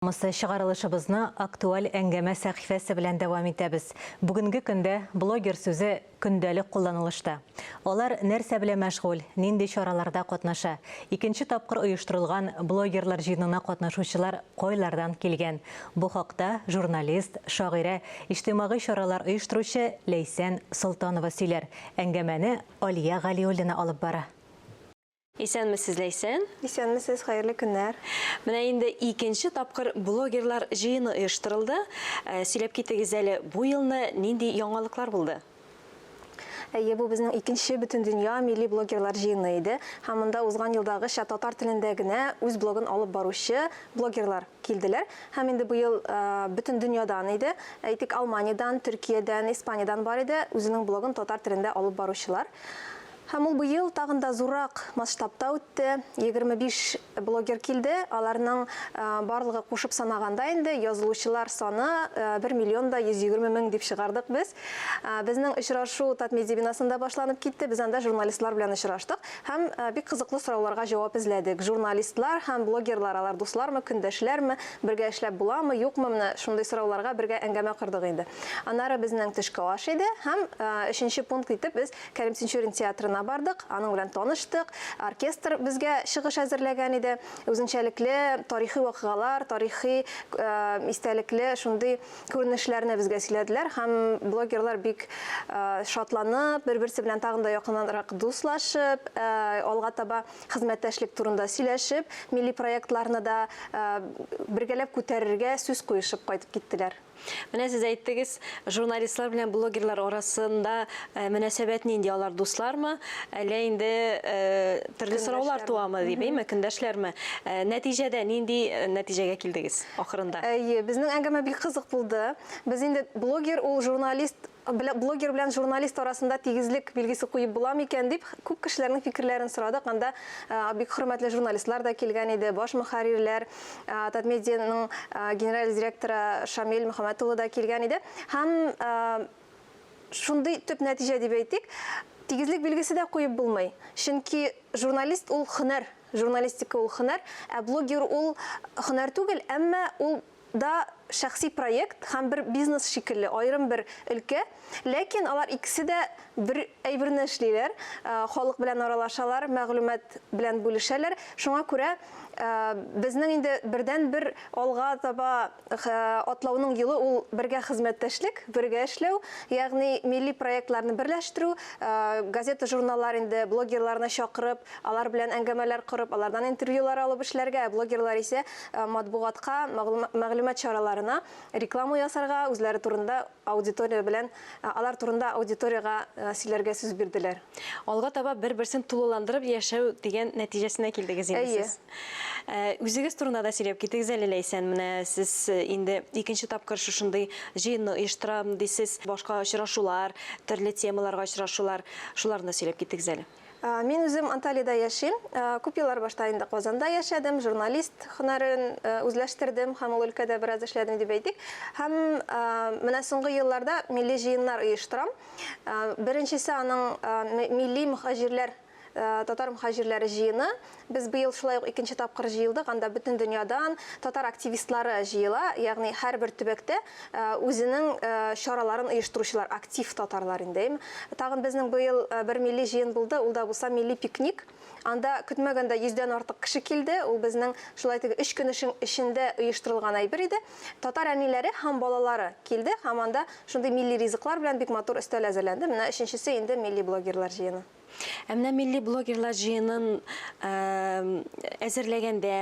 Мысы чыгарылышыбызны актуаль әңгәмә сәхифәсе белән дәвам итәбез. Бүгенге көндә блогер сүзе көндәлек кулланылышта. Алар нәрсә белән мәшгуль, нинди чараларда катнаша? Икенче тапкыр оештырылган блогерлар җыенына катнашучылар кайлардан килгән? Бу хакта журналист, шагыйрә, иҗтимагый чаралар оештыручы Ләйсән Солтанова сөйләр. Әңгәмәне Алия Галиуллина алып бара. Исәнмесез, Ләйсән. Исәнмесез, хәерле көннәр. Менә инде икенче тапкыр блогерлар җыены оештырылды. Э, сөйләп китегез әле, бу елны нинди яңалыклар булды? Әйе, бу безнең икенче бөтендөнья милли блогерлар җыены иде. Һәм монда узган елдагыча татар телендә генә үз блогын алып баручы блогерлар килделәр. Һәм инде быел э, бөтен дөньядан иде. Әйтик, Алманиядән, Төркиядән, Испаниядән бар иде үзенең блогын татар телендә алып баручылар. Һәм ул быел тагын да зуррак масштабта үтте. 25 блогер килде. Аларның барлыгы кушып санаганда инде язылучылар саны 1 миллион да 120 мең дип чыгардык без. Безнең очрашу Татмедиа бинасында башланып китте. Без анда журналистлар белән очраштык һәм бик кызыклы сорауларга җавап эзләдек. Журналистлар һәм блогерлар алар дуслармы, көндәшләрме, бергә эшләп буламы, юкмы, менә шундый сорауларга бергә әңгәмә кордык инде. Аннары безнең төшке аш иде һәм өченче пункт итеп без Кәрим Тинчурин театрына бардык, аның белән таныштык. Оркестр безгә чыгыш әзерләгән иде. Үзенчәлекле тарихи вакыйгалар, тарихи истәлекле шундый күренешләрне безгә сөйләделәр һәм блогерлар бик шатланып, бер-берсе белән тагын да якыннанрак дуслашып, алга таба хезмәттәшлек турында сөйләшеп, милли проектларны да бергәләп күтәрергә сүз куешып кайтып киттеләр. Менә сез әйттегез, журналистлар белән блогерлар арасында э, мөнәсәбәт нинди? Алар дуслармы? Әллә инде э, төрле сораулар туамы дип, әйме, көндәшләрме? Э, нәтиҗәдә нинди нәтиҗәгә килдегез ахырында? Әйе, безнең әңгәмә бик кызык булды. Без инде блогер ул журналист блогер белән журналист арасында тигезлек билгесе куеп була микән дип күп кешеләрнең фикерләрен сорадык. Анда бик хөрмәтле журналистлар да килгән иде, баш мөхәррирләр, Татмедианың генераль директоры Шамил Мөхәммәт улы да килгән иде. Һәм шундый төп нәтиҗә дип әйтик, тигезлек билгесе дә куеп булмый. Чөнки журналист ул һөнәр, журналистика ул һөнәр, ә блогер ул һөнәр түгел, әмма ул да шәхси проект һәм бер бизнес шикелле, аерым бер өлкә. Ләкин алар икесе дә бер әйберне эшлиләр, халык белән аралашалар, мәгълүмат белән бүлешәләр. Шуңа күрә безнең инде бердәнбер алга таба атлауның юлы ул бергә хезмәттәшлек, бергә эшләү, ягъни милли проектларны берләштерү, газета-журналлар инде блогерларны чакырып, алар белән әңгәмәләр корып, алардан интервьюлар алып эшләргә, ә блогерлар исә матбугатка, мәгълүмат чараларына реклама ясарга, үзләре турында аудитория белән, алар турында аудиториягә сөйләргә сүз бирделәр. Алга таба бер-берсен тулыландырып яшәү дигән нәтиҗәсенә килдегез инде сез. Әйе. Үзегез турында да сөйләп китегез әле, Ләйсән. Менә сез инде икенче тапкыр шушындый җыенны оештырам дисез. Башка очрашулар, төрле темаларга очрашулар, шуларны да сөйләп китегез әле. Мин үзем Анталиядә яшим. Күп еллар башта инде Казанда яшәдем, журналист һөнәрен үзләштердем һәм ул өлкәдә бераз эшләдем дип әйтик. Һәм менә соңгы елларда милли җыеннар оештырам. Беренчесе аның милли мөхаҗирләр, татар мөхаҗирләре җыены. Без быел шулай ук икенче тапкыр җыелдык. Анда бөтен дөньядан татар активистлары җыела, ягъни һәрбер төбәктә үзенең чараларын оештыручылар, актив татарлар инде, әйме. Тагын безнең быел бер милли җыен булды, ул да булса милли пикник. Анда көтмәгәндә йөздән артык кеше килде. Ул безнең шулай теге өч көн эчендә оештырылган әйбер иде. Татар әниләре һәм балалары килде һәм анда шундый милли ризыклар белән бик матур өстәл әзерләнде. Менә өченчесе инде милли блогерлар җыены. Ә менә милли блогерлар җыенын әзерләгәндә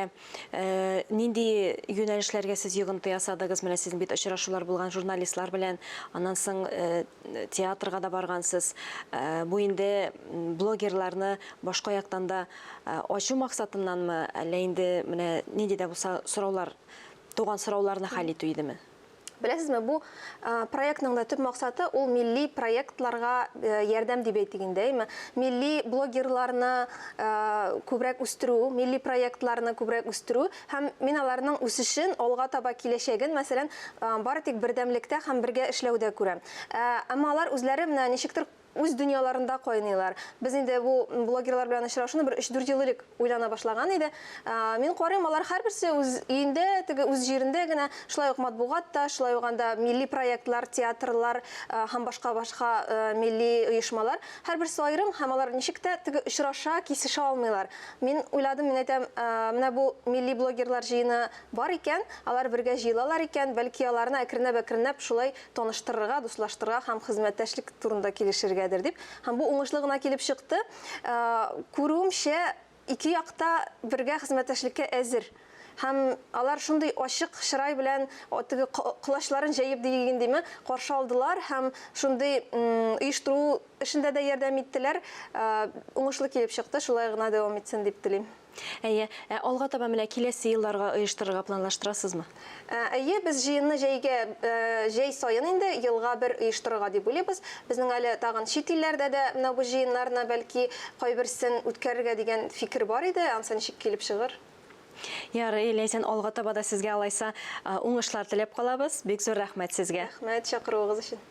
нинди юнәлешләргә сез йогынты ясадыгыз? Менә сезнең бит очрашулар булган журналистлар белән, аннан соң театрга да баргансыз. Бу инде блогерларны башка яктан да ачу максатыннанмы, әллә инде менә нинди дә булса сораулар, туган сорауларны хәл итү идеме? Беләсезме, бу проектның да төп максаты ул милли проектларга ярдәм дип әйтик инде, әйме? Милли блогерларны күбрәк үстерү, милли проектларны күбрәк үстерү һәм мин аларның үсешен, алга таба киләчәген, мәсәлән, бары тик бердәмлектә һәм бергә эшләүдә күрәм. Әмма алар үзләре менә ничектер үз дөньяларында кайныйлар. Без инде бу блогерлар белән очрашуны бер 3-4 ел элек уйлана башлаган иде. Мин карыйм, алар һәрберсе үз өендә, теге үз җирендә генә, шулай ук матбугат та, шулай ук анда милли проектлар, театрлар һәм башка-башка милли оешмалар. Һәрберсе аерым һәм алар ничек тә теге очраша, кисешә алмыйлар. Мин уйладым, мин әйтәм, менә бу милли блогерлар җыены бар икән, алар бергә җыелалар икән, бәлки аларны әкренләп-әкренләп шулай таныштырырга, дуслаштырырга һәм хезмәттәшлек турында килешергәдер дип. Һәм бу уңышлы гына килеп чыкты. Күрүемчә, ике як та бергә хезмәттәшлеккә әзер. Һәм алар шундый ачык чырай белән, теге колачларын җәеп диик индеме, каршы алдылар һәм шундый оештыру эшендә дә ярдәм иттеләр. Уңышлы килеп чыкты, шулай гына дәвам итсен дип телим. Әйе. Ә алга таба менә киләсе елларга оештырырга планлаштырасызмы? Әйе, без җыенны җәйгә, җәй саен инде, елга бер оештырырга дип уйлыйбыз. Безнең әле тагын чит илләрдә дә менә бу җыеннарны, бәлки, кайберсен үткәрергә дигән фикер бар иде, анысы ничек килеп чыгыр. Ярый, Ләйсән, алга таба да сезгә алайса уңышлар теләп калабыз. Бик зур рәхмәт сезгә. Рәхмәт чакыруыгыз өчен.